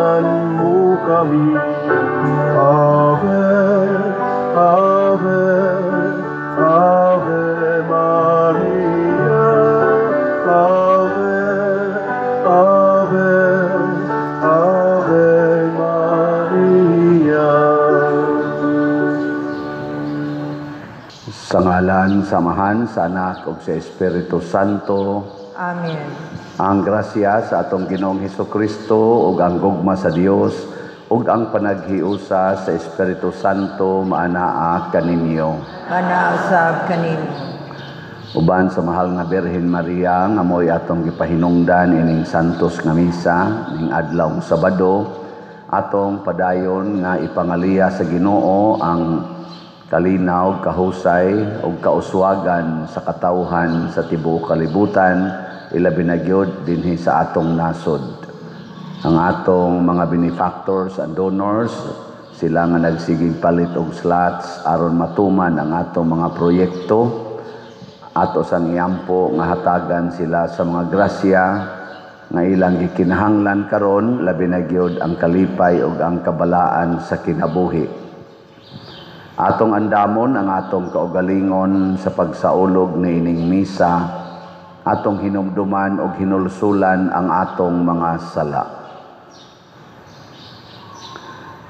Tulungan mo kami. Ave, Ave, Ave Maria. Ave, Ave, Ave Maria. Sa ngalan sa Amahan, sa Anak ug sa Espiritu Santo. Amen. Ang grasya sa atong Ginoong Hesukristo ug ang gugma sa Dios ug ang panaghiusa sa Espiritu Santo maanaa kaninyo. Manausab kaninyo. Uban sa mahal nga Birhen Maria nga mo'y atong gipahinungdan ining santos nga misa ning adlaw Sabado, atong padayon nga ipangaliya sa Ginoo ang kalinaw, kahusay ug kauswagan sa katawhan sa tibuok kalibutan, ilabi na gyud dinhi sa atong nasod. Ang atong mga benefactors and donors, sila nga nagsigig palit og slots aron matuman ang atong mga proyekto. Ato sang iampo nga hatagan sila sa mga grasya nga ilang gikinahanglan karon, labi na gyud ang kalipay ug ang kabalaan sa kinabuhi. Atong andamon ang atong kaugalingon sa pagsaulog niining misa, atong hinumduman og hinulsulan ang atong mga sala.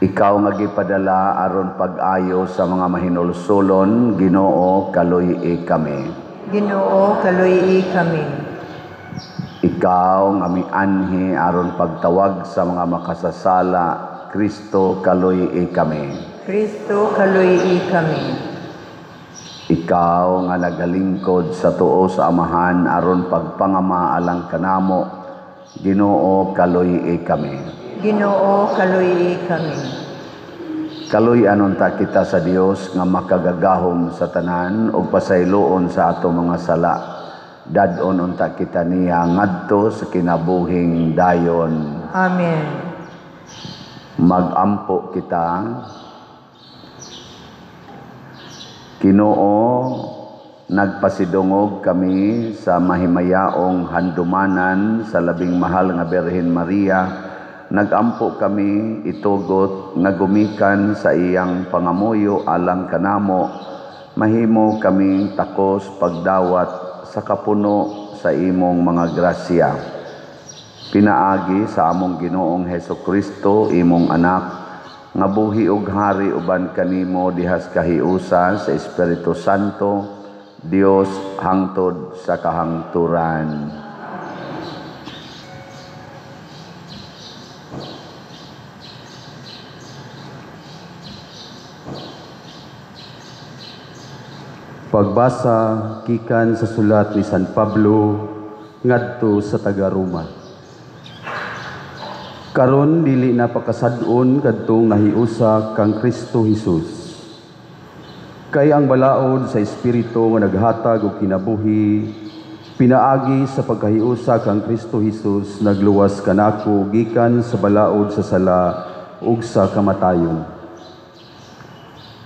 Ikaw nga gipadala aron pag-ayo sa mga mahinulsulon, Ginoo, kaluy-i kami. Ginoo, kaluy-i kami. Ikaw nga mianhi aron pagtawag sa mga makasasala, Kristo, kaluy-i kami. Kristo, kaluy-i kami. Ikaw nga nagalingkod sa tuo sa Amahan aron pagpangama alang kanamo, Ginoo, kaluy-i kami. Ginoo, kaluy-i kami. Kaluy-anon ta kita sa Dios nga makagagahom sa tanan ug pasayloon sa atong mga sala. Dad-on unta kita niya ngadto sa kinabuhing dayon. Amen. Magampo kita. Ginoo, nagpasidungog kami sa mahimayaong handumanan sa labing mahal nga Birhen Maria. Nagampo kami itugot nga gumikan sa iyang pangamuyo alang kanamo. Mahimo kaming takos pagdawat sa kapuno sa imong mga grasya. Pinaagi sa among Ginoong Hesukristo, imong anak, nga buhi ug hari uban kanimo dihas kahiusa sa Espiritu Santo, Dios hangtod sa kahangturan. Pagbasa gikan sa sulat ni San Pablo ngadto sa taga-Roma. Karon dili na pakasad-on kadtong nahiusa kang Kristo Hesus. Kay ang balaod sa espiritu nga naghatag og kinabuhi pinaagi sa pagkahiusa kang Kristo Hesus nagluwas kanako gikan sa balaod sa sala ug sa kamatayon.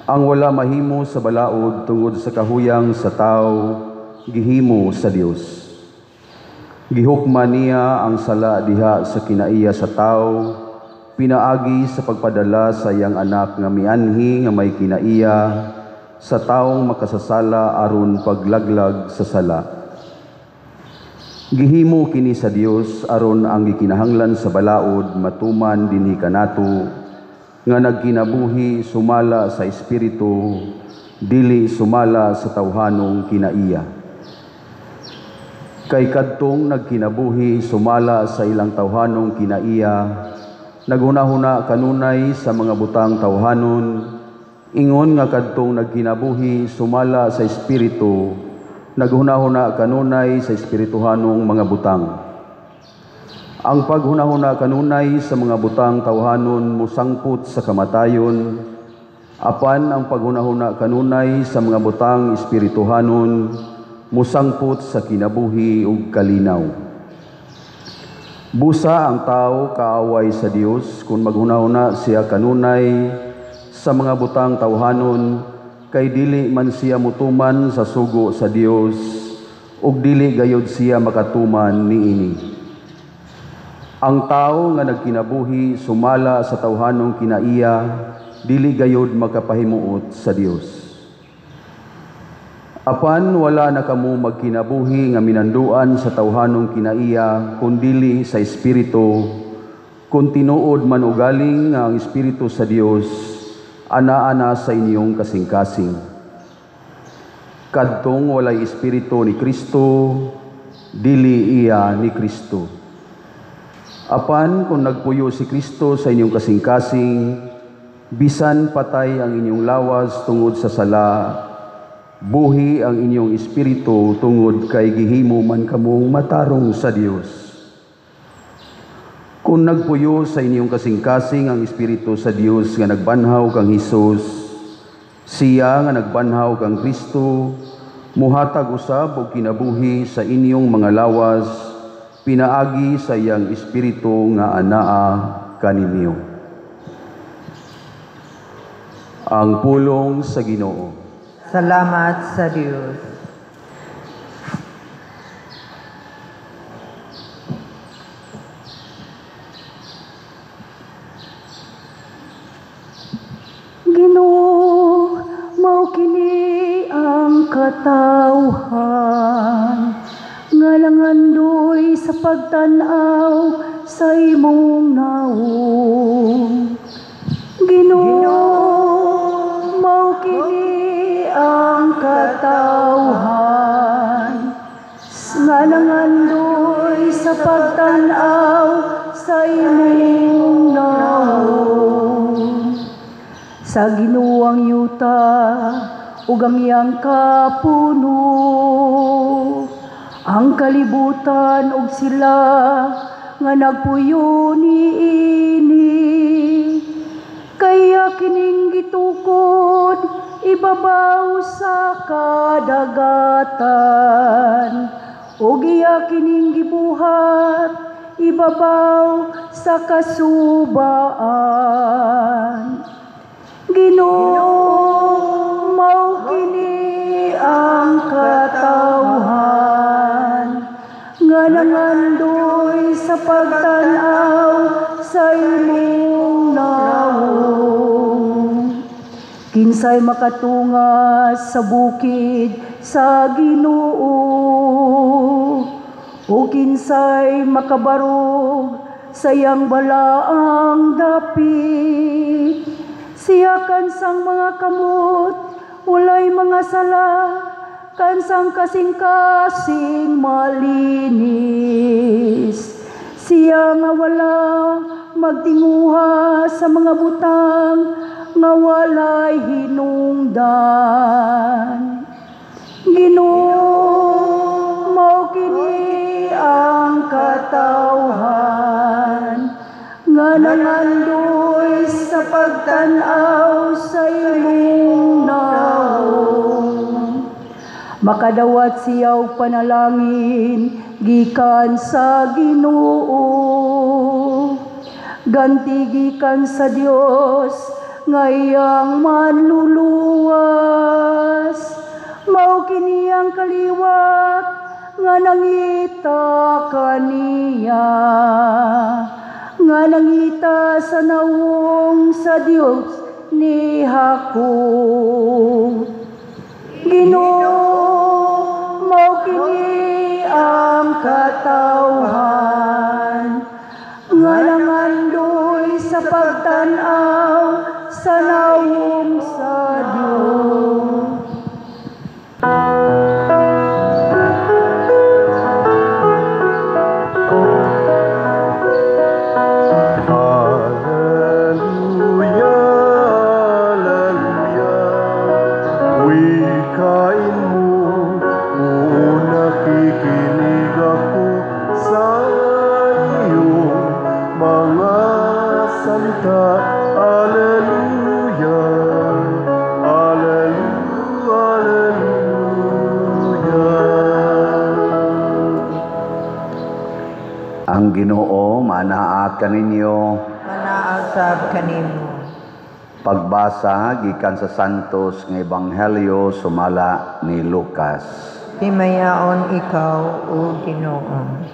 Ang wala mahimo sa balaod tungod sa kahuyang sa tao, gihimo sa Dios. Gihukma niya ang sala diha sa kinaiya sa tao, pinaagi sa pagpadala sa iyang anak nga mianhi nga may kinaiya sa taong makasasala aron paglaglag sa sala. Gihimo kini sa Dios aron ang gikinahanglan sa balaod matuman dinhi kanato nga nagkinabuhi sumala sa espiritu, dili sumala sa tawhanong kinaiya. Kay kadtong nagkinabuhi sumala sa ilang tawhanong kinaiya, naghunahuna kanunay sa mga butang tawhanon, ingon nga kadtong nagkinabuhi sumala sa espiritu, naghunahuna kanunay sa espirituhanong mga butang. Ang paghunahuna kanunay sa mga butang tawhanon mosangpot sa kamatayon, apan ang paghunahuna kanunay sa mga butang espirituhanon mosangpot sa kinabuhi ug kalinaw. Busa ang tao kaaway sa Dios kung maghunahuna siya kanunay sa mga butang tawhanon, kay dili man siya mutuman sa sugo sa Dios ug dili gayud siya makatuman niini. Ang tao nga nagkinabuhi sumala sa tawhanong kinaiya, dili gayod makapahimuot sa Dios. Apan wala na kamo magkinabuhi nga minanduan sa tawhanong kinaiya, kundili sa Espiritu, kung tinuod man ugaling nga ang Espiritu sa Dios, ana-ana sa inyong kasing-kasing. Kadtong walay Espiritu ni Kristo, dili iya ni Kristo. Apan kung nagpuyo si Kristo sa inyong kasing-kasing, bisan patay ang inyong lawas tungod sa sala, buhi ang inyong espiritu tungod kay gihimo man kamong matarong sa Dios. Kung nagpuyo sa inyong kasing-kasing ang espiritu sa Dios nga nagbanhaw kang Hesus, siya nga nagbanhaw kang Kristo, muhatag usab og kinabuhi sa inyong mga lawas, pinaagi sa iyang espiritu nga anaa kaninyo. Ang pulong sa Ginoo. Salamat sa Dios. Ginoo, mao kini ang katawhan nga nangandoy sa pagtan-aw sa imong naong. Ginoo, mao kini ang katawhan nga nangandoy sa pagtan-aw sa imong naong. Sa Ginoo ang yuta ug ang iyang kapuno, ang kalibutan ug sila nga nagpuyo niini. Kaya kining gitukod ibabaw sa kadagatan, ug iya kining gibuhat ibabaw sa kasubaan. Ginoo, mao kini ang katawhan nga nangandoy sa pagtan-aw sa imong naong. Kinsay makatunga sa bukid sa Ginoo, o kinsay makabarog sa iyang balaang dapit. Siya kansang mga kamot, walay mga sala, kansang kasing-kasing malinis. Siya nga wala magtinguha sa mga butang nga walay hinungdan. Ginoo, mao kini ang katawhan nga nangandoy sa pagtan-aw sa imong naong. Makadawat siya og panalangin gikan sa Ginoo, ganti gikan sa Dios nga iyang manluluwas. Mao kini ang kaliwat nga nangita kaniya, nga nangita sa nawong sa Dios ni Jacob. Ginoo, mao kini ang katawhan nga nangandoy sa pagtan-aw sa nawong sa Dios. Alleluia, alleluia, wikain mo, oo, nakikinig ako sa iyong mga salita. Alleluia, alleluia, alleluia. Ang Ginoo manaa kaninyo. Manaasab kanimo. Pagbasa gikan sa Santos nga Ebanghelyo sumala ni Lucas. Himayaon ikaw, o Ginoo.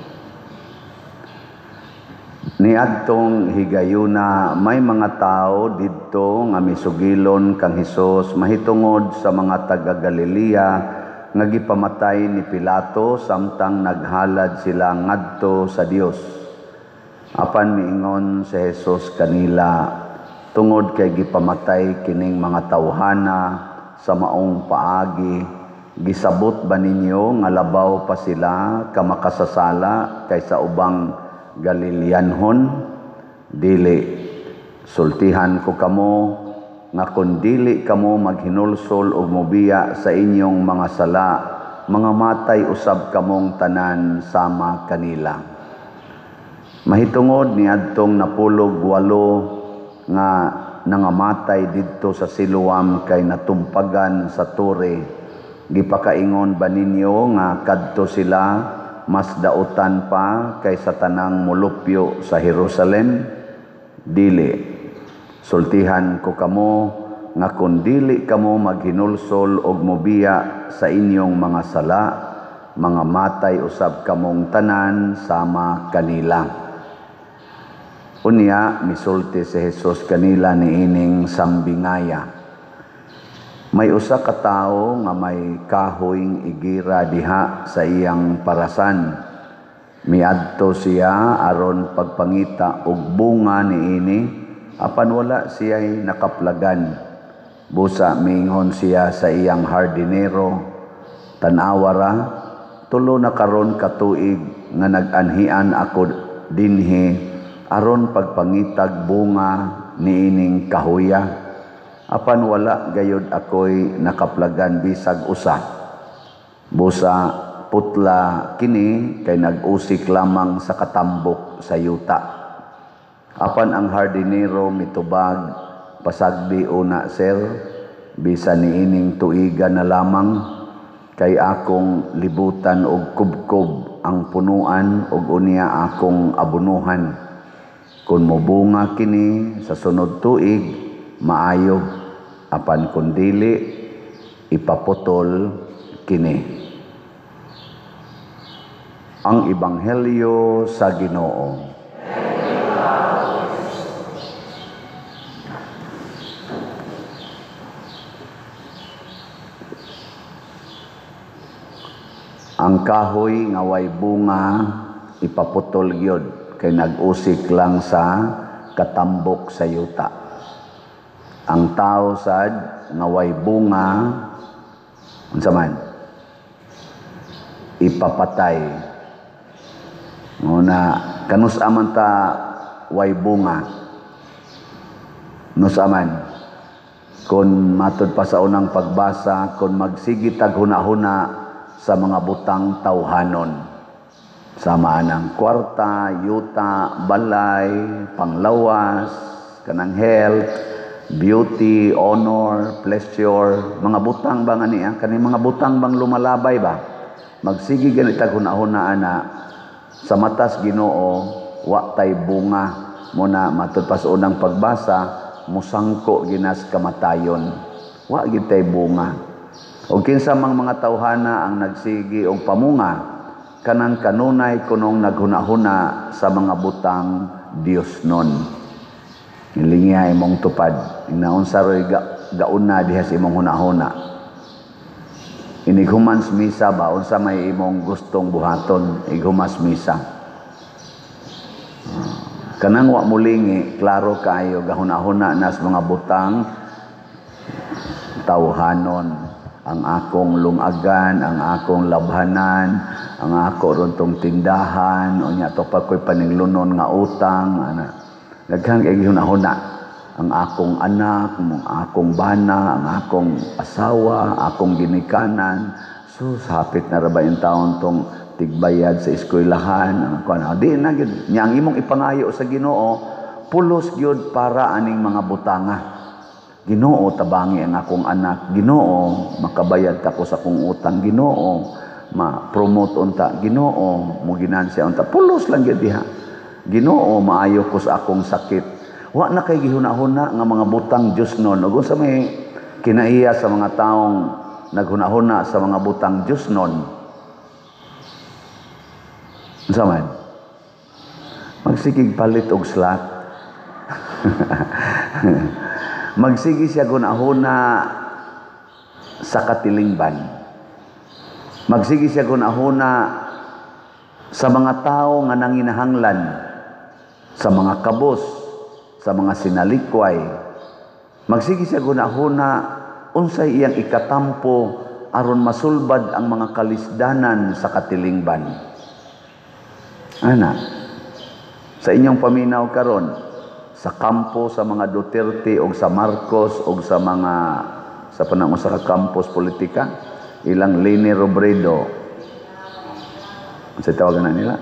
Niadtong higayuna may mga tao didto nga misugilon kang Hesus mahitungod sa mga taga Galilea nga gipamatay ni Pilato samtang naghalad sila ngadto sa Dios. Apan miingon si Hesus kanila, tungod kay gipamatay kining mga tawhana sa maong paagi, gisabot ba ninyo nga labaw pa sila ka makasasala kaysa ubang Galileanhon? Dili, sultihan ko kamo nga kun dili kamo maghinulsol og mobiya sa inyong mga sala, mga matay usab kamong tanan sama kanila. Mahitungod niadtong 98 nga nangamatay didto sa Siloam kay natumpagan sa tore, gipakaingon ba ninyo nga kadto sila mas dautan pa kaysa tanang molupyo sa Jerusalem? Dili, sultihan ko kamo nga kun dili kamo maghinulsol og mobiya sa inyong mga sala, mga matay usab kamong tanan sama kanila. Unya misulti si Hesus kanila niining sambingaya. May usa ka tawo nga may kahoyng igira diha sa iyang parasan. Miadto siya aron pagpangita og bunga niini, apan wala siya'y nakaplagan. Busa miingon siya sa iyang hardinero, tan-awa ra, tulo na karon ka tuig nga nag-anhian ako dinhi aron pagpangitag bunga niining kahoya, apan wala gayod ako'y nakaplagan bisag usa. Busa putla kini kay nag-usik lamang sa katambok sa yuta. Apan ang hardinero mitubag, pasagdi una sir, bisan niining tuigan na lamang, kay akong libutan og kubkob ang punuan og unya akong abunuhan. Kun mobunga kini sa sunod tuig, maayo, apan kun dili, ipaputol kini. Ang Ebanghelyo sa Ginoo. Ang kahoy nga way bunga ipaputol gyud kay nag-usik lang sa katambok sa yuta. Ang tao sad nga way bunga unsa man ipapatay. Nguna kanus aman ta way bunga? Nus aman kon matud pa sa unang pagbasa, kon magsigi tag huna-huna sa mga butang tawhanon, sama ang kwarta, yuta, balay, panglawas, kanang health, beauty, honor, pleasure, mga butang ba nga niya? Kani mga butang bang lumalabay ba? Magsige ganit tag huna-huna ana sa matas Ginoo wa tay bunga. Muna matud pa sa unang pagbasa, musangko ginas kamatayon. Wa gid tay bunga. O kinsa mang mga tawhana ang nagsigi og pamunga, kanang kanunay kunong naghuna-huna sa mga butang Dios nun. Nilingiha imong tupad, inaunsa roy gauna diha sa imong hunahuna. Inighuman sa misa ba, unsa may imong gustong buhaton ighumas misa? Kanang wa mulingi, klaro kaayo gahuna-huna nas mga butang tawhanon. Ang akong lungagan, ang akong labhanan, ang ako ron tong tindahan, unya to pa ko'y paninglunon nga utang, ana. Daghan kay gihuna-huna. Ang akong anak, ang akong bana, ang akong asawa, akong ginikanan. Sus, hapit na ra ba yung taon tong tigbayad sa eskwelahan, ang kuan. Di na gyud. Nya ang imong ipangayo sa Ginoo, pulos gyud para aning mga butanga. Ginoo, tabangi ang akong anak. Ginoo, makabayad ta ko sa akong utang. Ginoo, ma-promote unta. Ginoo, moginansya unta. Pulos lang gyud diha. Ginoo, maayo ko sa akong sakit. Wa na kay gihuna-huna nga mga butang Dios nun. Ug unsa may kinaiya sa mga taong naghuna-huna sa mga butang Dios nun? Unsa man? Magsigig palit og slot. Magsige siya hunahuna sa katilingban. Magsige siya hunahuna sa mga tao nga nanginahanglan, sa mga kabos, sa mga sinalikway. Magsige siya hunahuna unsay iyang ikatampo aron masulbad ang mga kalisdanan sa katilingban. Ana, sa inyong paminaw karon, sa kampo sa mga Duterte o sa Marcos o sa mga sa panahon sa campus politika, ilang Leni Robredo, sa tawagan na nila?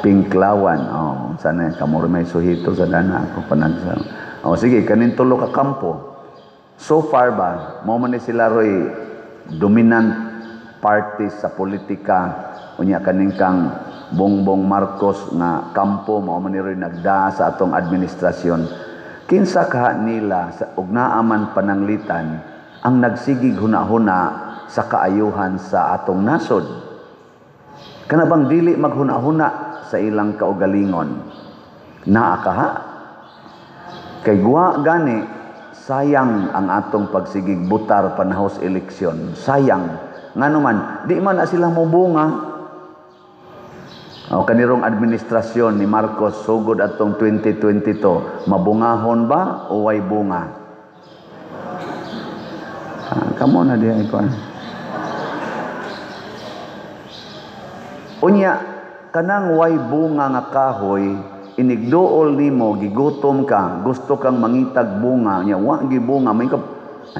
Pinklawan. Oh, sana kamo may suhito sa dana ako panagsa. Oh, sige, kanin tulo ka kampo. So far ba, mao man ni sila roy dominant parties sa politika. Unya kaning kang Bongbong Marcos nga kampo mao man ni roy nagdaa sa atong administrasyon. Kinsa kaha nila sa ug naa man pananglitan ang nagsigig hunahuna sa kaayuhan sa atong nasod? Kana bang dili maghuna-huna sa ilang kaugalingon? Naa kaha? Kay guwa gani, sayang ang atong pagsigig butar panahos eleksyon. Sayang. Ngano man, di man na sila mobunga. O kanirong administrasyon ni Marcos sugod atong 2022, mabungahon ba o way bunga? Ah, kamo na diha ikaw. Unya, kanang way bunga nga kahoy, inigduol nimo, gigutom ka, gusto kang mangitag bunga, nya wa gibunga, may ka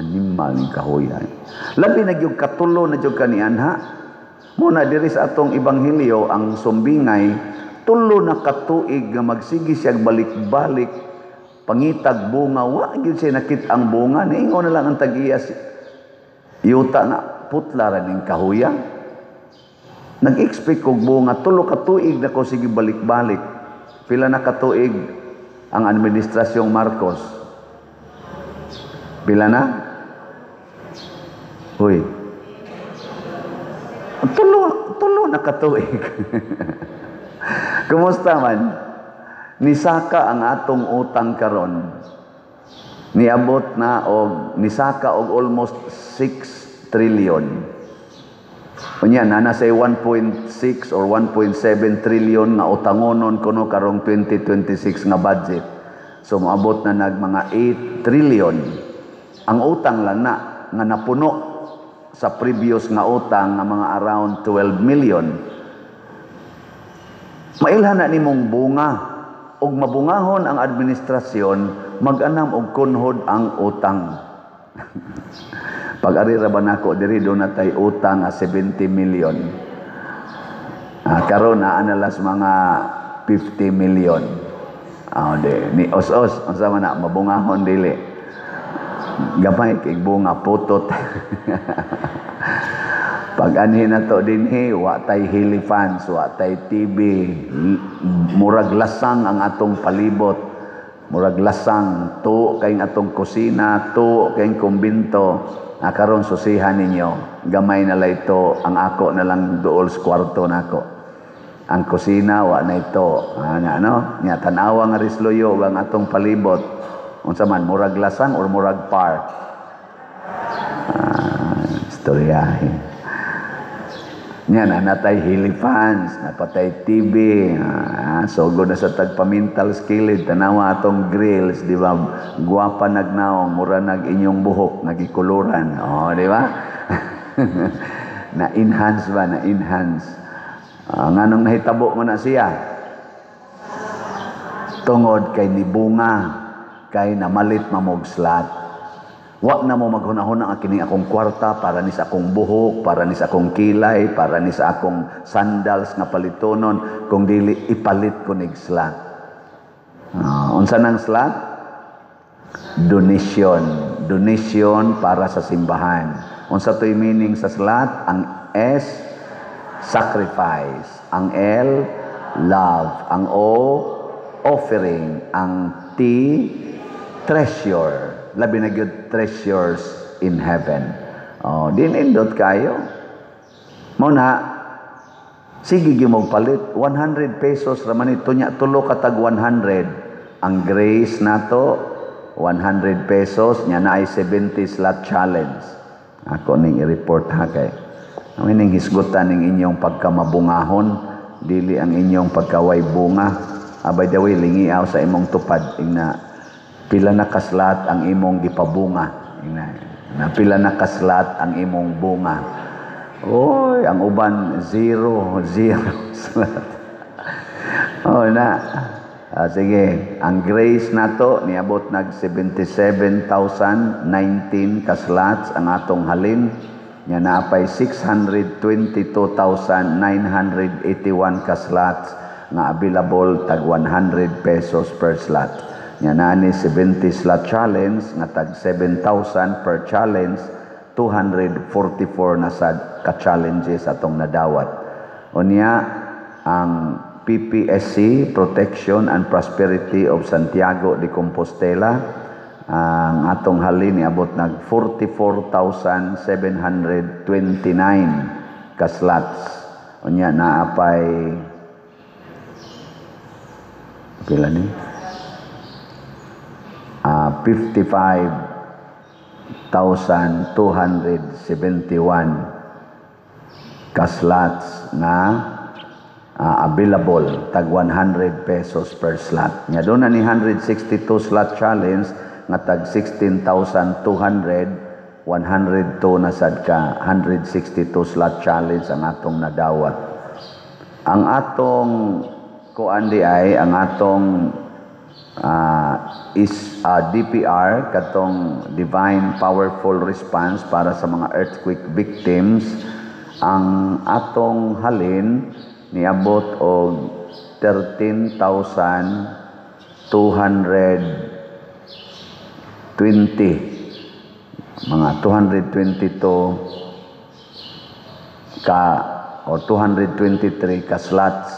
animal ning kahoy. Labi na gyud katulo na gyud kanian ha. Muna diri sa atong ebanghelyo ang sumbingay tulo na katuig nga magsige siya balik-balik pangitag bunga, wa gyud siya nakit ang bunga, niingon na lang ang tag-iya yuta na putla ra ning kahoya. Nag-expect og bunga, tulo ka tuig na ko sige balik-balik. Pila na katuig ang administrasyong Marcos? Pila na? Uy. Tulo na katuig. Kumusta man? Nisaka ang atong utang karon. Niabot na og nisaka og almost 6 trillion. Unya na nasa 1.6 or 1.7 trillion nga utangonon kuno karong 2026 nga budget. So moabot na nag mga 8 trillion. Ang utang lang na nga napuno sa previous nga utang nga mga around 12 million. Mailhan na nimong bunga og mabungahon ang administrasyon, mag-anam og kunhod ang utang. Pag ari ra ba nako diri do na tay utang nga 70 million. Karon naa na las mga 50 million. De ni os-os unsa man na mabungahon dili. Gamay kay bunga putot. Pag anhin na to dinhi, wa tay helifans, wa tay TV, murag lasang ang atong palibot. Murag lasang tuo kay atong kusina, tuo kay kumbinto. Karon susihan ninyo, gamay na lang ito, ang ako na lang duol sa kwarto nako. Ang kusina wa na ito. Ana no? Nya tan-awa nga risloyo ang atong palibot. Unsa man, murag lasang or murag park? Istoryahe. Nya na natay helifans, napatay TV, sugod na sa tagpamintal skilid, tanawa atong grills, di ba? Guwapa nagnaong, mura nag inyong buhok, nagikuluran. Oh, di ba? Na-enhance ba? Na-enhance. Nganong nahitabo mo na siya? Tungod kay nibunga, kay namalit mamogslat. Wa na mo maghunahuna ang kining akong kwarta para ni sa akong buhok, para ni sa akong kilay, para ni sa akong sandals nga palitonon, kung dili ipalit ko nig slat. Unsa nang slat? Donation. Donation para sa simbahan. Unsa to'y meaning sa slat? Ang S, sacrifice. Ang L, love. Ang O, offering. Ang T, treasure. Labi na gyud treasures in heaven. Oh, dinindot kayo. Muna, Sige gyud palit, 100 pesos ra man ito nya, tulo ka tag 100. Ang grace nato 100 pesos nya, naay 70 slot challenge. Ako ning i-report ha, kay ang ining hisgutan ning inyong pagkamabungahon, dili ang inyong pagkaway bunga. Ah, by the way, lingiaw sa imong tupad, ingna pila na ka-slot ang imong gipabunga. Ingna na pila na ka-slot ang imong bunga. Oy, ang uban zero, zero slot. Oh na. Ah, sige, ang grace nato niabot nag 77,019 ka slots ang atong halin. Nya naapay 622,981 ka slots nga available, tag 100 pesos per slot. Nya naa ni 70 slot challenge nga tag 7,000 per challenge, 244 na sad ka challenges atong nadawat. Unya ang PPSC, Protection and Prosperity of Santiago de Compostela, ang atong halin niabot nag 44,729 ka slots. Unya naapay pila ni? 55,271 ka slots na available, tag 100 pesos per slot. Nya duna ni 162 slot challenge nga tag 16,200, 102 na sad ka 162 slot challenge ang atong nadawat. Ang atong kuan di ay ang atong is DPR, katong Divine Powerful Response para sa mga earthquake victims, ang atong halin niabot og 13,220, mga 222 ka or 223 ka slots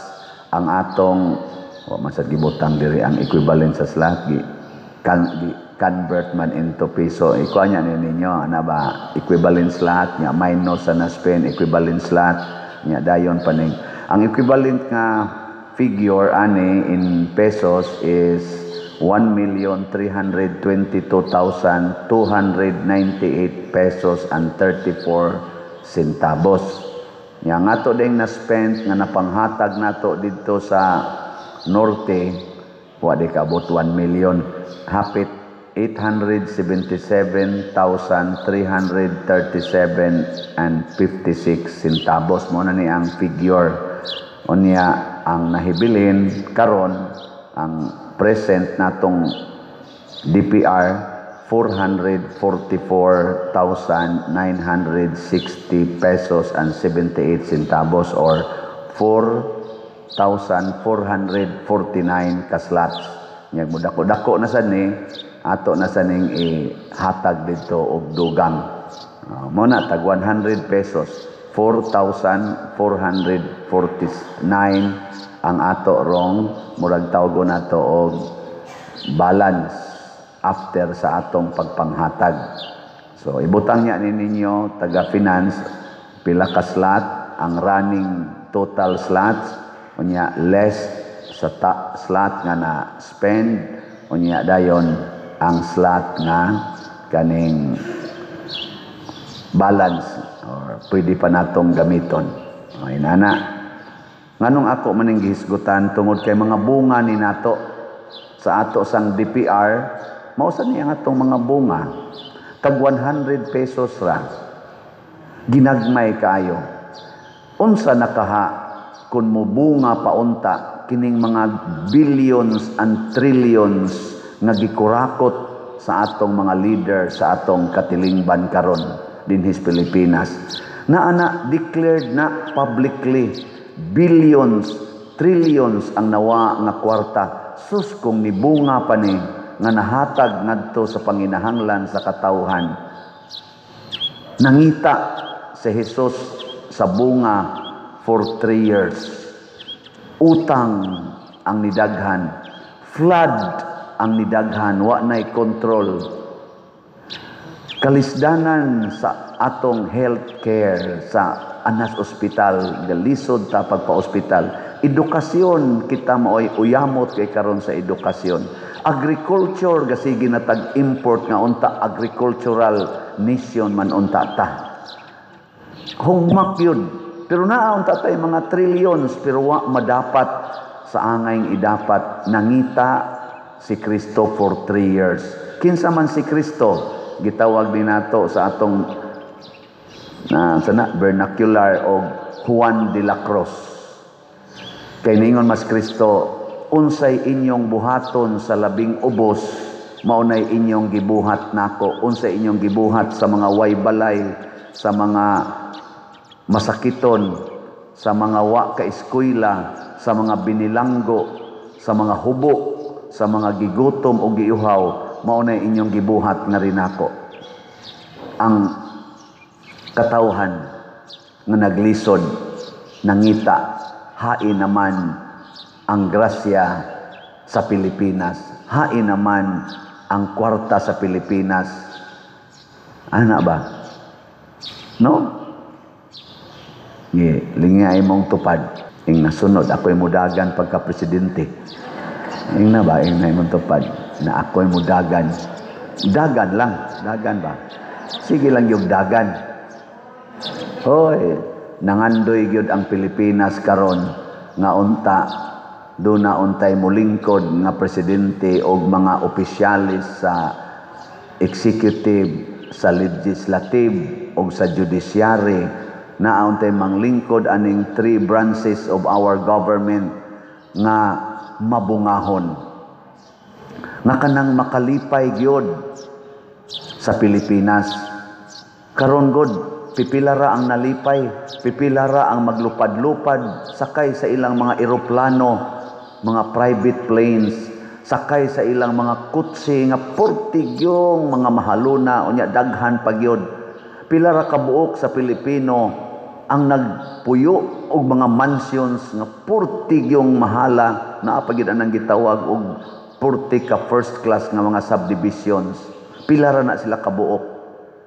ang atong. Wa man sad gibutang diri ang equivalent sa slot, gi, kan, gi convert man into piso. Ikuha niya ni ninyo ana ba, equivalent slot nya minus sa na-spend, equivalent slot nya dayon paning ang equivalent nga figure ani in pesos is 1,322,298 pesos and 34 centavos. Nya nga ato ding na-spend nga napanghatag nato didto sa norte, wa di kaabot 1 million, hapit 877,337 and 56 centavos. Mo na ni ang figure. Unya ang nahibilin karon, ang present natong DPR, 444,960 pesos and 78 centavos or 4,449 ka slots. Nya mo dako-dako na sad ni ato na sa ning ihatag didto og dugang. Mo na tag 100 pesos, 4,449 ang ato rong murag tawgon nato og balance after sa atong pagpanghatag. So ibutang niya ni ninyo taga finance pila ka slot ang running total slots, unya less sa slot nga na spend, unya dayon ang slot nga kaning balance or pwede pa natong gamiton. Okay, nana. Nganong ako maning gihisgutan? Tungod kay mga bunga ni nato sa ato sang DPR, mao sa niya ang atong mga bunga. Tag 100 pesos ra. Ginagmay kaayo. Unsa nakaha kung mobunga paunta kining mga billions and trillions nga gikurakot sa atong mga leader sa atong katilingban karon dinhis Pilipinas? Na ana declared na publicly, billions, trillions ang nawa nga kwarta. Sus, kung nibunga pa ni nga nahatag ngadto sa panginahanglan sa katawhan. Nangita si Jesus sa bunga for 3 years. Utang ang nidaghan, flood ang nidaghan, wa nay control, kalisdanan sa atong health care sa Anas Hospital, galisod ta pagpa-ospital. Edukasyon, kita maoy uyamot kay karon sa edukasyon. Agriculture, gasige na tag import nga unta agricultural nation man unta ta. Hugmak yun. Pero naa unta tay mga trillions, pero wa madapat sa angay idapat. Nangita si Kristo for 3 years. Kinsa man si Kristo? Gitawag din nato sa atong na sana vernacular og Juan de la Cruz. Kay ningon mas Kristo, "Unsay inyong buhaton sa labing ubos, mao nay inyong gibuhat nako." Unsay inyong gibuhat sa mga way balay, sa mga masakiton, sa mga wa ka eskwela, sa mga binilanggo, sa mga hubo, sa mga gigutom o giuhaw, mao nay inyong gibuhat nga rinako. Ang katawhan nga naglisod nangita, hain naman ang grasya sa Pilipinas, hain naman ang kwarta sa Pilipinas. Ana ba? No? Ye, lingay mong tupad. Ing nasunod, ako'y mudagan pagka presidente. Ing na ba, ing na imong tupad, na ako'y mudagan. Dagan lang, dagan ba? Sige lang yung dagan. Hoy, nangandoy gyud ang Pilipinas karon nga unta duna untay mulingkod nga presidente og mga opisyalis sa executive, sa legislative og sa judiciary, na untay manglingkod aning three branches of our government nga mabungahon, nga kanang makalipay gyud sa Pilipinas. Karon god, pipila ra ang nalipay, pipila ra ang maglupad-lupad sakay sa ilang mga eroplano, mga private planes, sakay sa ilang mga kutsi nga portigyong mga mahaluna, unya daghan pa gyud. Pila ra kabuok sa Pilipino ang nagpuyo og mga mansions nga portigyong mahala, naa pa gyud anang gitawag og porti ka first class nga mga subdivisions? Pila ra na sila kabuok?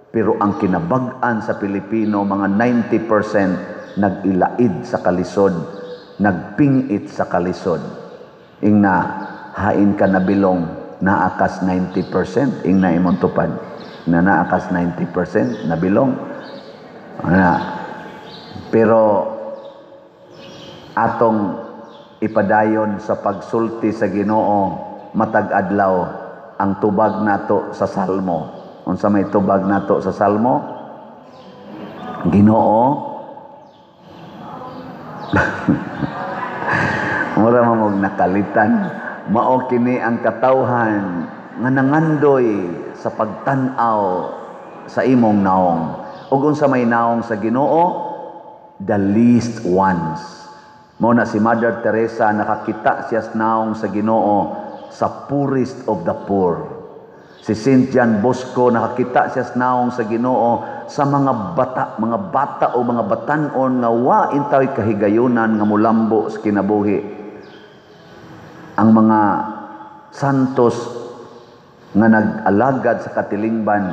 Pero ang kinabag-an sa Pilipino, mga 90% nag-ilaid sa kalisod, nagpingit sa kalisod. Ingna, hain ka nabilong, naakas 90%, ingna imong tupad. Na naakas 90%, nabilong. Ana. Pero atong ipadayon sa pagsulti sa Ginoo matag adlaw ang tubag nato sa Salmo. Unsa may tubag nato sa Salmo? Ginoo, mura man og nakalitan. Mao kini ang katawhan nga nangandoy sa pagtan-aw sa imong naong. Ug unsa may naong sa Ginoo? The least ones. Mao na si Mother Teresa, nakakita siya sa naong sa Ginoo sa poorest of the poor. Si Saint John Bosco, nakakita siya sa naong sa Ginoo sa mga bata o mga batanon nga wa intaw'y kahigayunan nga mulambo sa kinabuhi. Ang mga santos nga nag-alagad sa katilingban,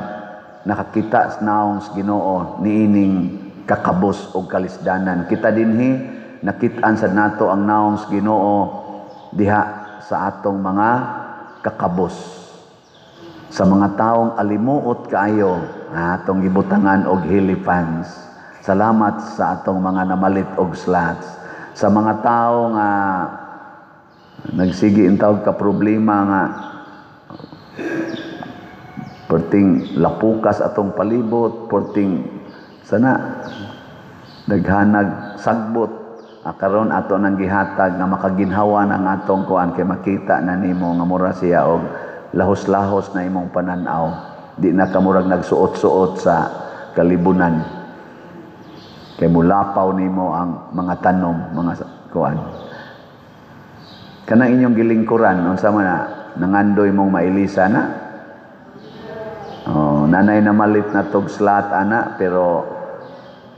nakakita sa naong sa Ginoo niining kakabos og kalisdanan. Kita dinhi, nakit-an sa nato ang naong sa Ginoo diha sa atong mga kakabos. Sa mga taong alimuot kaayo, atong gibutangan og helifans. Salamat sa atong mga namalit og slats. Sa mga tao nga nagsigi intawag ka problema nga perting lapukas atong palibot, perting sana daghanag sagbot, karon ato nang gihatag nga makaginhawa ang atong kuan, kay makita na nimo nga mura siya og lahos-lahos na imong pananaw, di na ka murag nagsuot-suot sa kalibunan, kay mulapaw nimo ang mga tanom, mga kuan. Kanang inyong gilingkuran, unsa man na nangandoy mong mailisa na? Oh, nanay na malit na tog slat ana, pero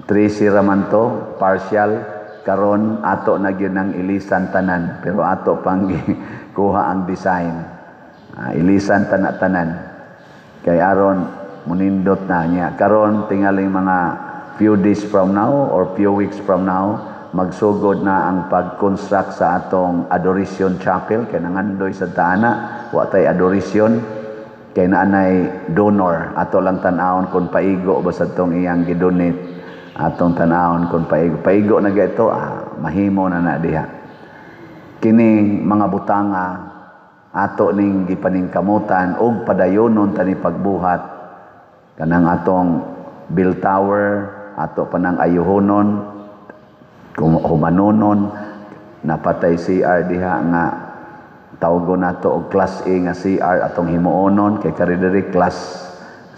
13 raman to, partial. Karon ato na gyud ang ilisan tanan, pero ato pang kuha ang design. Ilisan tanan. Kay aron Munindot na niya. Karon tingaling mga few days from now or few weeks from now, magsugod na ang pag-construct sa atong Adoration Chapel kay nangandoy sa taana, wa tay adoration kay naanay donor. Ato lang tan-awon kung paigo ba sa tong iyang gidonate. Atong tan-awon kung paigo, paigo na ito, mahimo na na diha. Kining mga butanga ato ning gipaningkamutan og padayonon tani pagbuhat. Kanang atong bell tower ato pa nang ayuhonon, humanonon. Napatay CR diha nga tawgon nato og class A nga CR atong himuonon kay kari diri class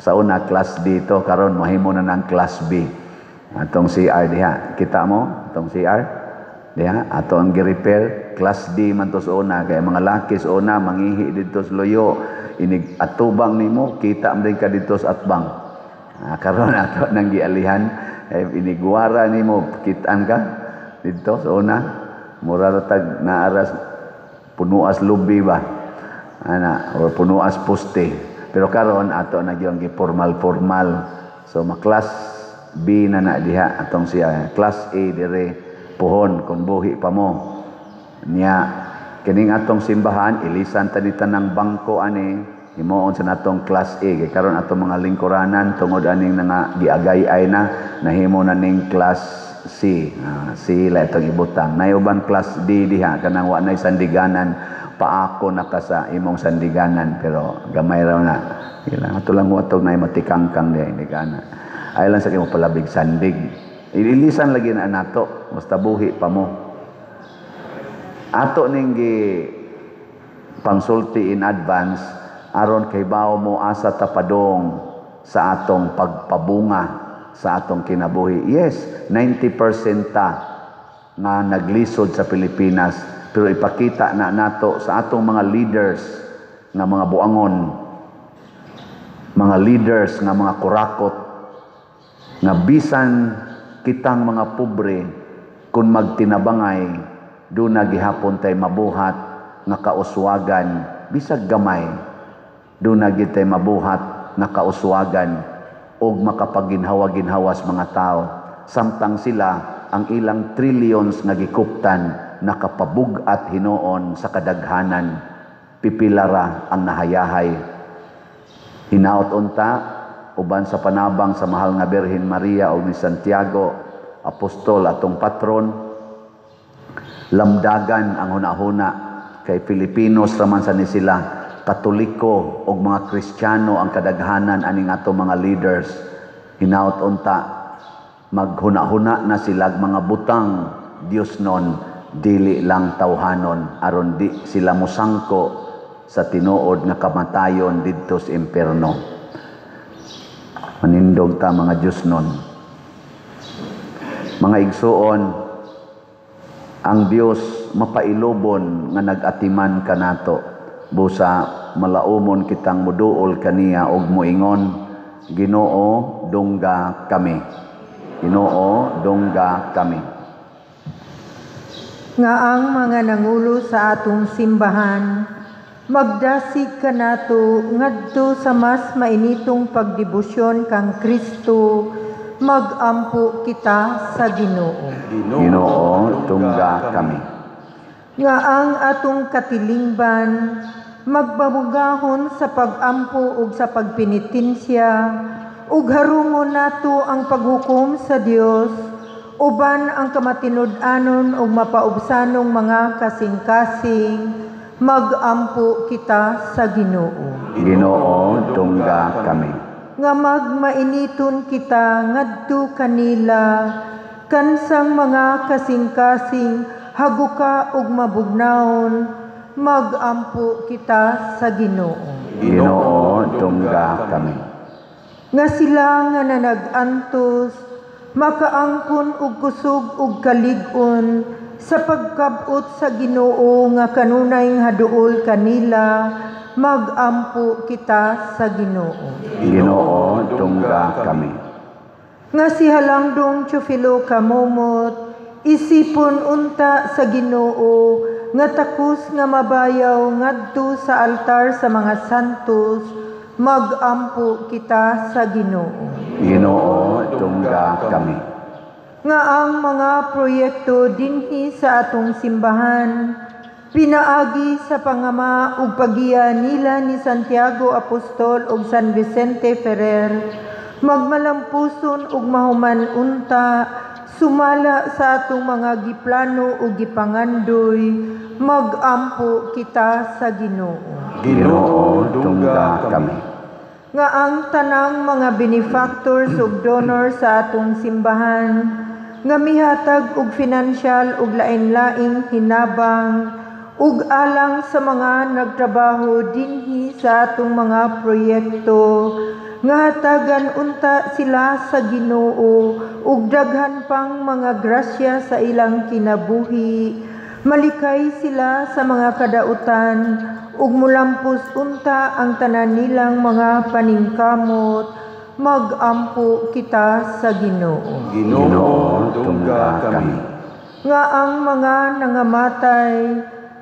sa una class D to, karon mahimo na ng class B atong CR diha. Kita mo atong CR diha ato ang gi-repair, class D man to sa una kay mga laki sa una mangihi didto sa luyo, inig atubang nimo kita man ka didto sa atbang. Karon ato nang gialihan, inigwara nimo kitaan ka didto sa una, mura ra tag naaras punuas lubi ba ana or punuas poste. Pero karon ato na gyud gi formal-formal, so ma-class B na na diha atong siya, class A dire puhon kung buhi pa mo niya. Kining atong simbahan ilisan ta ni tanang bangko ani, himuon sa natong class A kay karon atong mga lingkuranan tungod aning nga giagay-ay na nahimo na ning class C. C la itong ibutang. Nay uban class D diha kanang wa nay sandiganan, paako na ka sa imong sandiganan, pero gamay raw na. Kailangan ato lang watog na matikangkang diha hindi ka na. Ay lang sa kimo palabig sandig. Ililisan lagi na nato basta buhi pa mo. Ato ning gi pangsulti in advance aron kay bawo mo asa tapadong sa atong pagpabunga sa atong kinabuhi. Yes, 90% ta nga naglisod sa Pilipinas, pero ipakita na nato sa atong mga leaders nga mga buangon, mga leaders nga mga kurakot, nga bisan kitang mga pobre kung magtinabangay doon na gihapon tay mabuhat nga kauswagan, bisag gamay doon na gitay mabuhat nga kauswagan og makapaginhawa-ginhawas mga tao, samtang sila ang ilang trillions nga gikuptan nakapabug-at hinuon sa kadaghanan, pipilara ang nahayahay. Hinaot unta uban sa panabang sa mahal nga Birhen Maria o ni Santiago Apostol atong patron, lamdagan ang hunahuna kay Filipinos raman sa ni sila, Katoliko og mga Kristiyano ang kadaghanan aning ato mga leaders. Hinaot unta maghuna-huna na sila mga butang Dios non, dili lang tawhanon, aron di sila mosangko sa tinuod nga kamatayon didto sa impierno. Manindog ta mga Dios non. Mga igsuon, ang Dios mapailobon nga nag-atiman kanato, busa malaumon kitang muduol kaniya og moingon, Ginoo, dungga kami. Ginoo, dungga kami. Nga ang mga nangulo sa atong simbahan magdasig kanato ngadto sa mas mainitong pagdebosyon kang Kristo, magampo kita sa Ginoo. Ginoo, tungga kami. Nga ang atong katilingban magbabugahon sa pagampo ug sa pagpenitensya ug harungon nato ang paghukom sa Dios uban ang kamatinud-anon ug mapaubsanong mga kasing-kasing, magampo kita sa Ginoo. Ginoo, tungga kami. Nga magmainiton kita ngadto kanila kansang mga kasing-kasing haguka ug mabugnawon, magampo kita sa Ginoo. Ginoo, tungga kami. Nga sila nga nanag-antos makaangkon og kusog ug kalig-on sa pagkabot sa Ginoo nga kanunay haduol kanila, magampo kita sa Ginoo. Ginoo, tungga kami. Nga si Halangdong Teofilo Camomot isipon unta sa Ginoo nga takos nga mabayaw ngadto sa altar sa mga santos, Magampo kita sa Ginoo. Ginoo, dungga kami. Nga ang mga proyekto dinhi sa atong simbahan pinaagi sa pangama ug pagiya nila ni Santiago Apostol ug San Vicente Ferrer magmalampuson ug mahuman unta sumala sa atong mga giplano ug gipangandoy. Magampo kita sa Ginoo. Ginoo, dungga kami. Nga ang tanang mga benefactors ug donors sa atong simbahan nga mihatag og financial ug lain-laing hinabang ug alang sa mga nagtrabaho dinhi sa atong mga proyekto, nga hatagan unta sila sa Ginoo ug daghan pang mga grasya sa ilang kinabuhi, malikay sila sa mga kadautan ug mulampos unta ang tanan nilang mga paningkamot. Magampo kita sa Ginoo. Ginoo, dungga kami. Nga ang mga nangamatay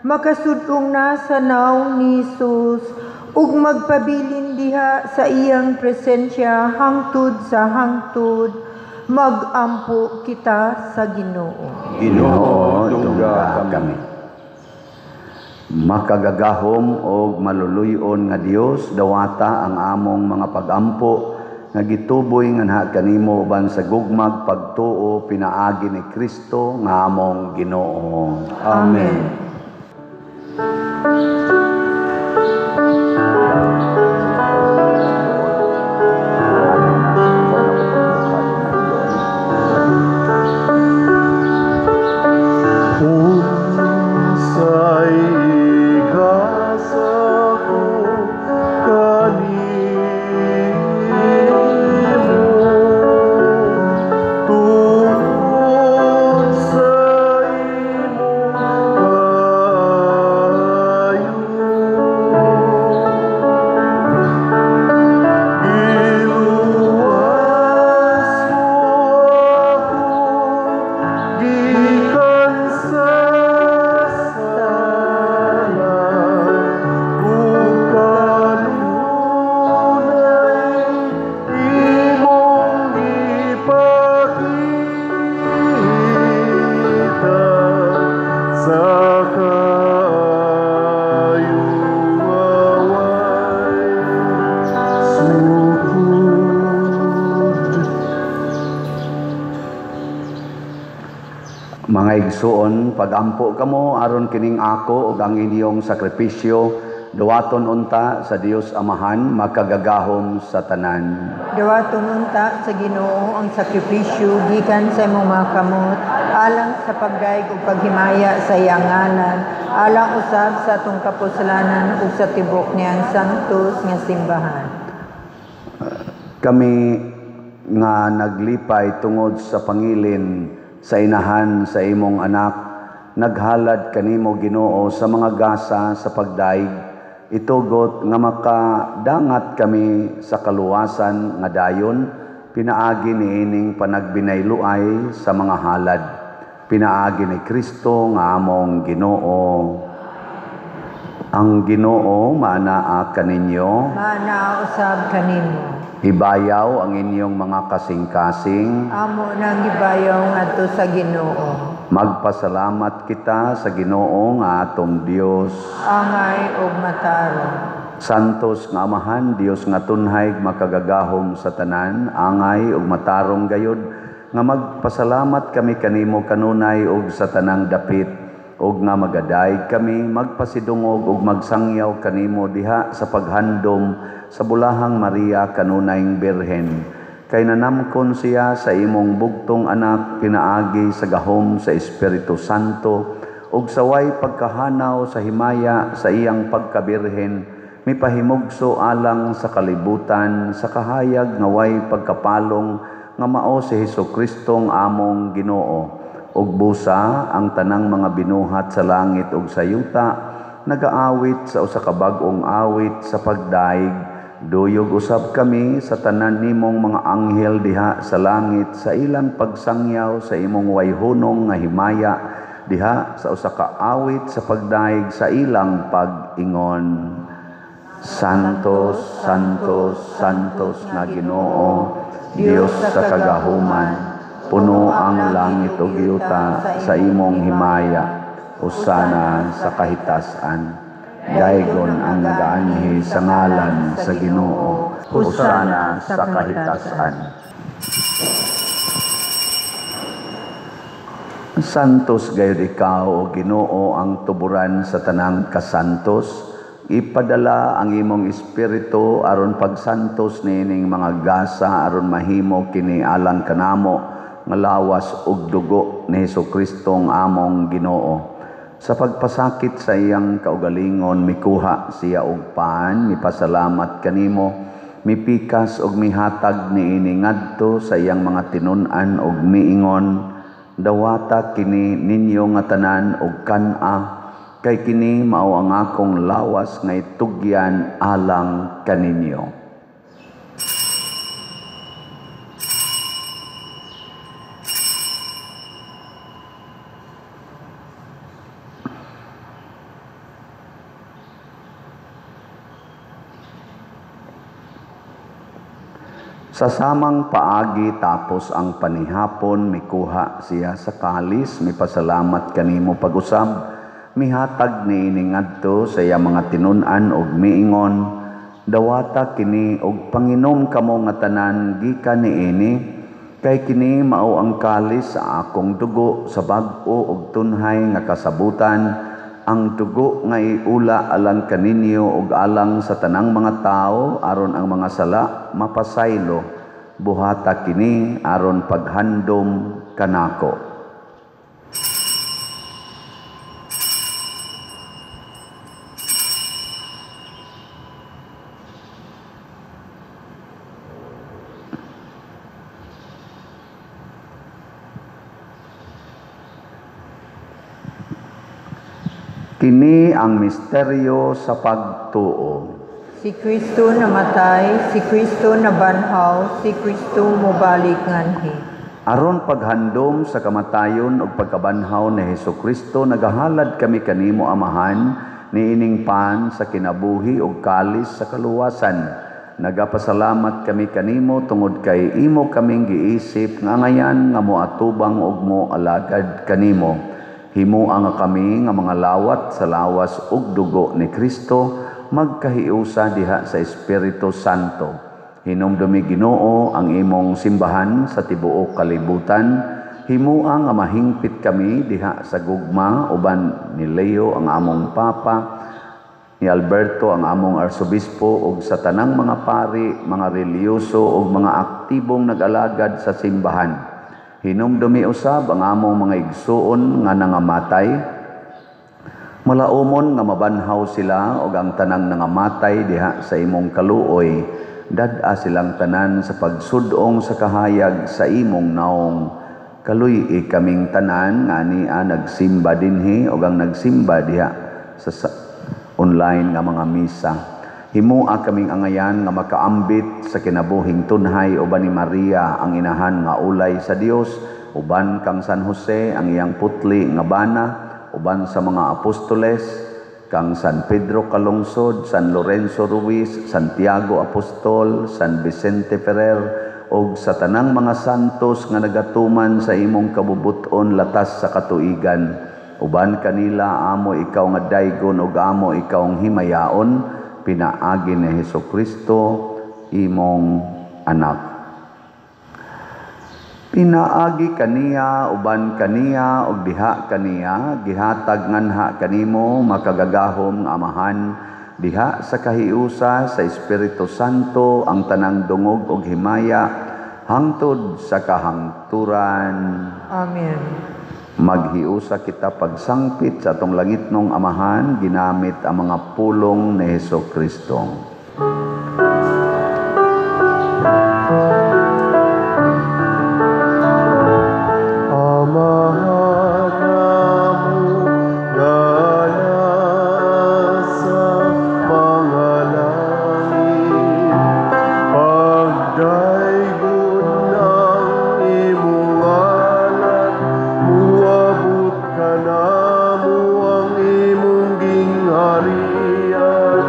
makasudong na sa naong ni Jesus ug magpabilin diha sa iyang presensya hangtod sa hangtod. Magampo kita sa Ginoo. Ginoo, dungga kami. Makagagahom og maluluyon nga Dios, dawata ang among mga pagampo nga gituboy nganha kanimo uban sa gugmag pagtuo pinaagi ni Kristo nga among Ginoo. Amen. Unsay igasa ko kanimo tungod sa imong kaayo, giluwas mo ako gikan sa sala ug kanunay imong gipakita sa kaayo nga way sukod. Mga igsuon, pagampo kamo aron kining ako ug ang inyong sakripisyo duwaton unta sa Dios Amahan makagagahom sa tanan. Dawaton unta sa Ginoo ang sakripisyo gikan sa imong mga kamot alang sa pagdayeg ug paghimaya sa iyang ngalan, alang usab sa atong kapuslanan ug sa tibok niyang santos nga simbahan. Kami nga naglipay tungod sa pangilin sa inahan sa imong anak, naghalad kanimo Ginoo sa mga gasa sa pagdaig, itugot nga makadangat kami sa kaluwasan nga dayon, pinaagi niining panagbinayluay sa mga halad, pinaagi ni Kristo nga among Ginoo. Ang Ginoo maanaa kaninyo, Maanaa usab kanimo. Ibayaw ang inyong mga kasing-kasing. Amo nang gibayaw ngadto sa Ginoo. Magpasalamat kita sa Ginoo nga atong Dios. Angay ug matarong. Santos nga Amahan, Dios nga tunhay makagagahom sa tanan, angay ug matarong gayod nga magpasalamat kami kanimo kanunay ug sa tanang dapit, ug nga magadayeg kami magpasidungog ug magsangyaw kanimo diha sa paghandom sa bulahang Maria kanunayng Birhen. Kay nanamkon siya sa imong bugtong anak pinaagi sa gahom sa Espiritu Santo ug saway pagkahanaw sa himaya sa iyang pagkabirhen, mipahimugso alang sa kalibutan sa kahayag nga way pagkapalong nga mao si Hesukristo among Ginoo. Ug busa ang tanang mga binuhat sa langit ug sa yuta nagaawit sa usa ka bag-ong awit sa pagdaig. Duyog usab kami sa tanan nimong mga anghel diha sa langit sa ilang pagsangyaw sa imong wayhunong nga himaya diha sa usa ka awit sa pagdaig sa ilang pag-ingon. Santos, Santos, Santos nga Ginoo, Dios sa kagahuman, puno ang langit ug yuta sa imong himaya, usana sa kahitasan. Daygon ang nagaanhi sa ngalan sa Ginoo, usana sa kahitasan. Santos gayud ikaw, o Ginoo, ang tuburan sa tanang kasantos. Ipadala ang imong espiritu aron pagsantos niining mga gasa aron mahimo kini alang kanamo nga lawas ug dugo ni Hesukristo among Ginoo. Sa pagpasakit sa iyang kaugalingon mikuha siya og pan, mipasalamat kanimo, mipikas og mihatag niini ngadto sa iyang mga tinun-an og miingon, dawata kini ninyo nga tanan og kan-a, kay kini mao ang akong lawas nga itugyan alang kaninyo. Sa samang paagi tapos ang panihapon, mikuha siya sa kalis, mipasalamat kanimo pag-usab, mihatag niini ngadto sa iyang mga tinun-an og miingon, dawata kini og panginom kamo nga tanan gikan niini, kay kini mao ang kalis sa akong dugo sa bag-o og tunhay nga kasabutan, ang dugo nga iula alang kaninyo ug alang sa tanang mga tawo aron ang mga sala mapasaylo. Buhata kini aron paghandom kanako. Kini ang misteryo sa pagtuo. Si Kristo namatay, si Kristo nabanhaw, si Kristo mobalik nganhi. Aron paghandom sa kamatayon ug pagkabanhaw ni Hesukristo, nagahalad kami kanimo Amahan niining pan sa kinabuhi ug kalis sa kaluwasan. Nagapasalamat kami kanimo tungod kay imo kaming giisip nga ngayan nga moatubang ug moalagad kanimo. Himoa nga kami nga mga lawat sa lawas ug dugo ni Kristo, magkahiusa diha sa Espiritu Santo. Hinumdumi Ginoo ang imong simbahan sa tibuok kalibutan. Himoa nga mahingpit kami diha sa gugma uban ni Leo ang among Papa, ni Alberto ang among Arsobispo, ug sa tanang mga pari, mga relihiyoso ug mga aktibong nag-alagad sa simbahan. Hinumdumi usab ang among mga igsuon nga nangamatay. Malaumon nga mabanhaw sila og ang tanang nangamatay diha sa imong kaluoy. Dad-a silang tanan sa pagsudong sa kahayag sa imong naong. Kaluy-i kaming tanan nga ania nagsimba dinhi og ang nagsimba diha sa online nga mga misa. Himoa kaming angayan nga makaambit sa kinabuhing tunhay uban ni Maria ang inahan nga ulay sa Dios, uban kang San Jose ang iyang putli nga bana, uban sa mga apostoles kang San Pedro Calungsod, San Lorenzo Ruiz, Santiago Apostol, San Vicente Ferrer, ug sa tanang mga santos nga nagatuman sa imong kabubuton latas sa katuigan. Uban kanila amo ikaw nga daygon ug amo ikaw ang himayaon, pinaagi ni Hesukristo imong anak. Pinaagi kaniya, uban kaniya, ug diha kaniya, gihatag nganha kanimo makagagahom nga Amahan, diha sa kahiusa sa Espiritu Santo ang tanang dungog ug himaya hangtod sa kahangturan. Amen. Maghiusa kita pagsangpit sa atong langitnong Amahan, ginamit ang mga pulong ni Hesukristo. Amahan namo nga nasa mga langit, pagdaygon ang imong ngalan, muabot kanamo ang imong gingharian.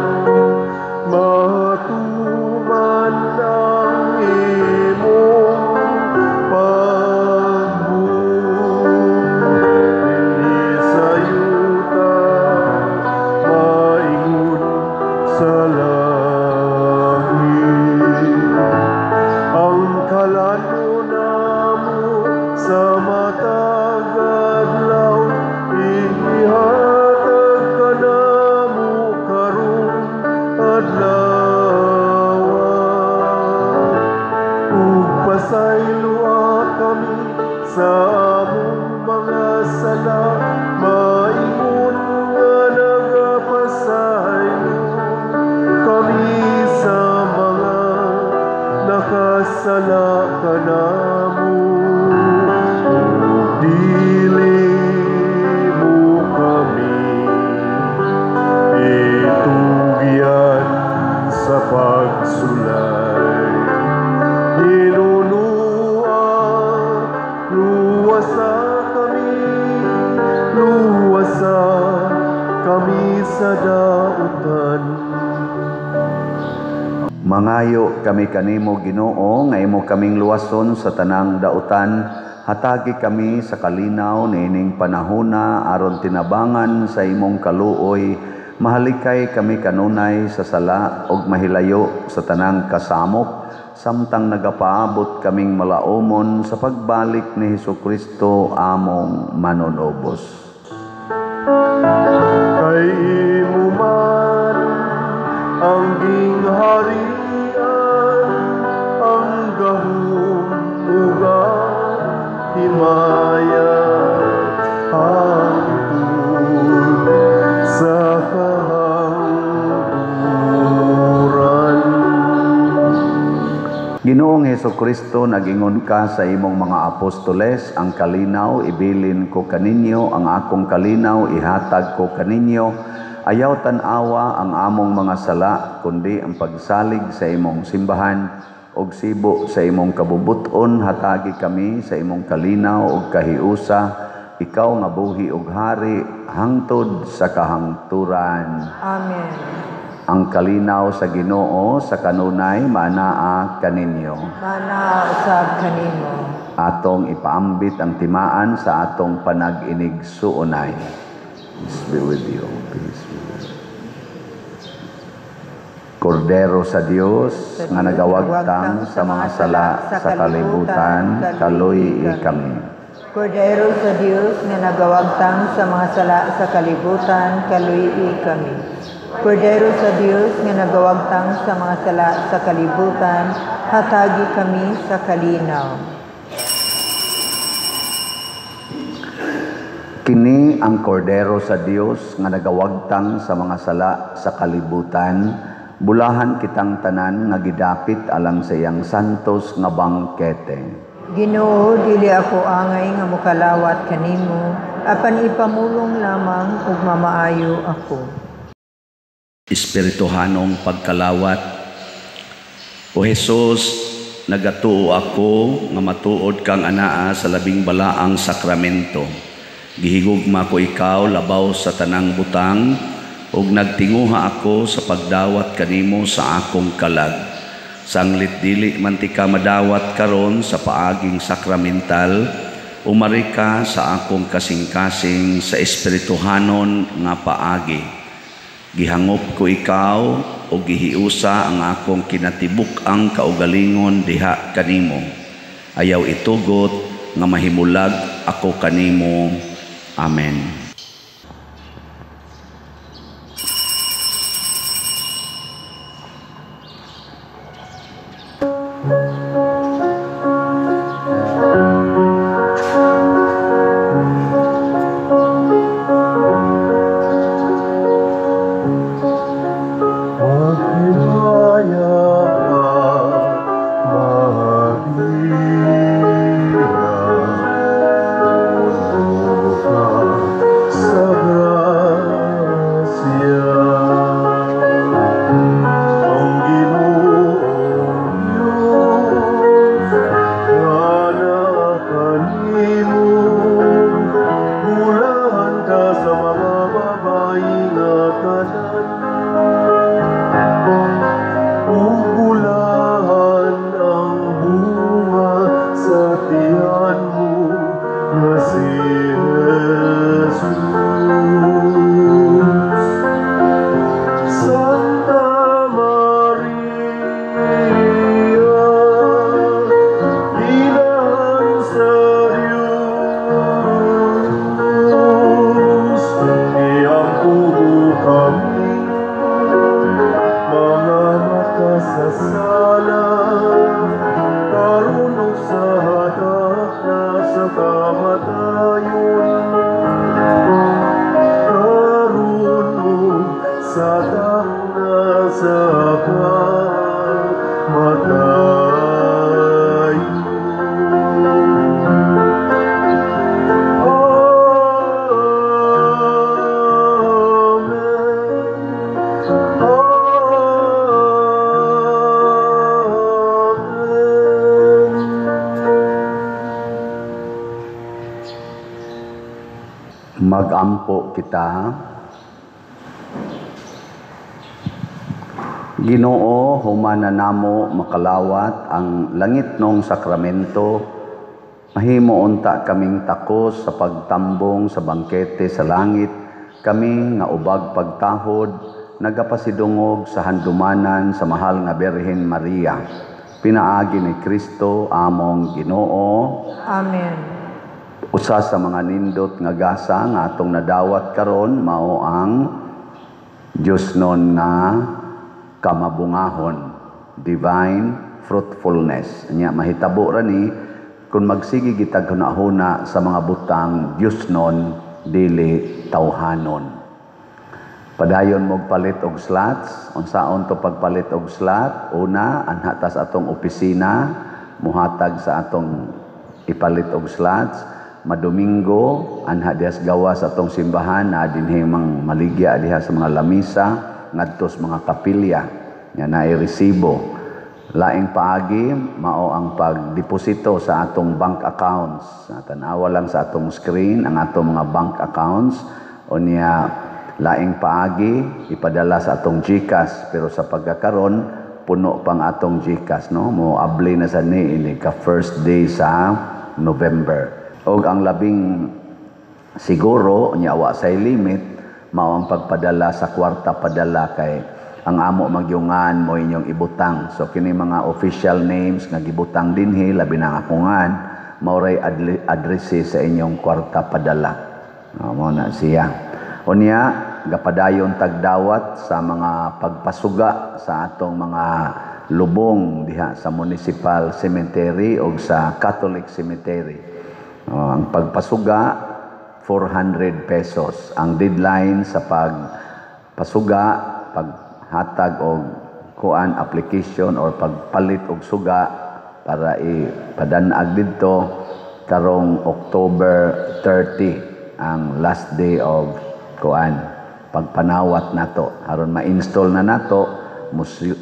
Sa among mga sala, maingon nga nagapasaylo kami sa mga nakasala kanamo. Dili mo kami itugyan sa pagsulay. Hinunua, luwasa kami, luwasa kami sa dautan. Mangayo kami kanimo, Ginoo, nga imo kaming luwason sa tanang dautan. Hatagi kami sa kalinaw niining panahona aron tinabangan sa imong kaluoy, mahalikay kami kanunay sa sala ug mahilayo sa tanang kasamok samtang nagapaabot kaming malaumon sa pagbalik ni Hesukristo among manunubos. Kay imo man ang gingharian, ang gahom ug ang himaya, hangtod sa kahangturan. Ginoong Hesukristo, nagingon ka sa imong mga apostoles, "Ang kalinaw ibilin ko kaninyo, ang akong kalinaw ihatag ko kaninyo. Ayaw tan-awa ang among mga sala, kundi ang pagsalig sa imong simbahan ug sibo sa imong kabubuton, hatagi kami sa imong kalinaw ug kahiusa, ikaw nga buhi ug hari hangtod sa kahangturan." Amen. Ang kalinaw sa Ginoo sa kanunay maanaa kaninyo. Manaa usab kanimo. Atong ipaambit ang timaan sa atong panag-inigsuonay. Peace be with you. Peace be with you. Kordero sa Dios nga nagawagtang sa mga sala sa kalibutan, kaluy kami. Kordero sa Dios nga nagawagtang sa mga sala sa kalibutan, kaluy kami. Kordero sa Dios nga nagawagtang sa mga sala sa kalibutan, hatagi kami sa kalinaw. Kini ang Kordero sa Dios nga nagawagtang sa mga sala sa kalibutan, bulahan kitang tanan nga gidapit alang sa iyang santos nga bangkete. Ginoo, dili ako angay nga mokalawat kanimo, apan ipamulong lamang ug mamaayo ako. Espirituhanong pagkalawat. O Jesus, nagatuo ako nga matuod kang anaa sa labing balaang sakramento. Gihigugma ko ikaw labaw sa tanang butang, ug nagtinguha ako sa pagdawat kanimo sa akong kalag. Sanglit dili man ti ka madawat karon sa paaging sakramental, umari ka sa akong kasing-kasing sa espirituhanon nga paagi. Gihangop ko ikaw o gihiusa ang akong kinatibuk-ang kaugalingon diha kanimo. Ayaw itugot nga mahimulag ako kanimo. Amen. Maghimaya ka, Maria, puno ka sa grasya. Ang Ginoong Diyos nga naa kanimo, bulahan ka sa mga babayi nga tanan, ug bulahan ang bunga sa tiyan mo nga si Jesus. Santa Maria, Inahan sa Diyos, iampo kami mga makasasala, karon ug sa hatak na sa Mag-ampo kita. Ginoo, humana namo makalawat ang langitnong sakramento, mahimo unta kaming takos sa pagtambong sa bangkete sa langit, kami nga ubag pagtahod, nagapasidungog sa handumanan sa mahal nga Birhen Maria. Pinaagi ni Kristo among Ginoo. Amen. Usa sa mga nindot nga gasa nga atong nadawat karon mao ang Diosnon nga kamabungahon, divine fruitfulness. Nya mahitabo ra ni kung magsige gitag hunahuna sa mga butang Diosnon dili tawhanon. Padayon mo palit og slots. Unsaon to pagpalit og slot? Una, anha tas atong opisina muhatag sa atong ipalit og slots. Madomingo anha diha sa gawas atong simbahan na dinhi mang maligya diha sa mga lamisa ngadto sa mga kapilya nga naay resibo. Laing paagi mao ang pagdeposito sa atong bank accounts. Tan-awa lang sa atong screen ang atong mga bank accounts. Unya laing paagi ipadala sa atong GCash, pero sa pagkakaron puno pang atong GCash, no? Mo abli na sa ni ini ka first day sa November. Og ang labing siguro nya wa say limit mao ang pagpadala sa kwarta padala kay ang amo magyungan mo inyong ibutang. So kini mga official names nga gibutang dinhi, labi na ang akongan, mao ray addresses sa inyong kwarta padala. No, mao na siya. Unya gapadayon tagdawat sa mga pagpasuga sa atong mga lubong diha sa Municipal Cemetery o sa Catholic Cemetery. Ang pagpasuga 400 pesos. Ang deadline sa pagpasuga, paghatag og kuan application or pagpalit og suga para ipadanag didto karong October 30 ang last day of kuan pagpanawat nato. Aron ma-install na nato,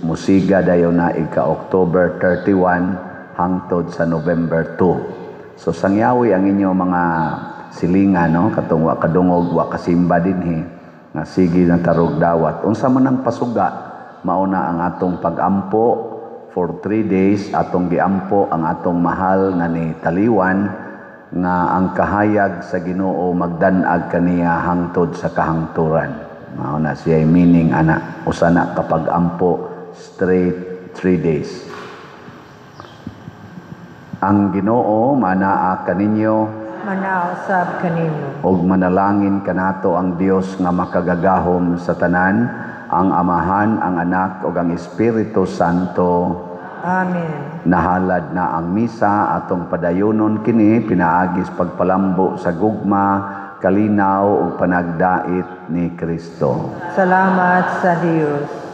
musiga dayon na ika October 31 hangtod sa November 2. So sangyawi ang inyo mga silingan, no, katong wa kadungog, wa kasimba dinhi nga sige na tarog dawat. Unsa man ang pasuga, mao na ang atong pagampo for 3 days, atong giampo ang atong mahal nga ni Taliwan nga ang kahayag sa Ginoo magdan-ag kaniya hangtod sa kahangturan. Mao na siya meaning ana, usa na kapag ampo straight 3 days. Ang Ginoo manaa kaninyo, manaa usab kaninyo, ug manalangin kanato ang Dios nga makagagahom sa tanan, ang Amahan, ang Anak ug ang Espiritu Santo. Amen. Nahalad na ang misa atong padayonon kini pinaagis pagpalambo sa gugma, kalinaw ug panagdait ni Kristo. Salamat sa Dios.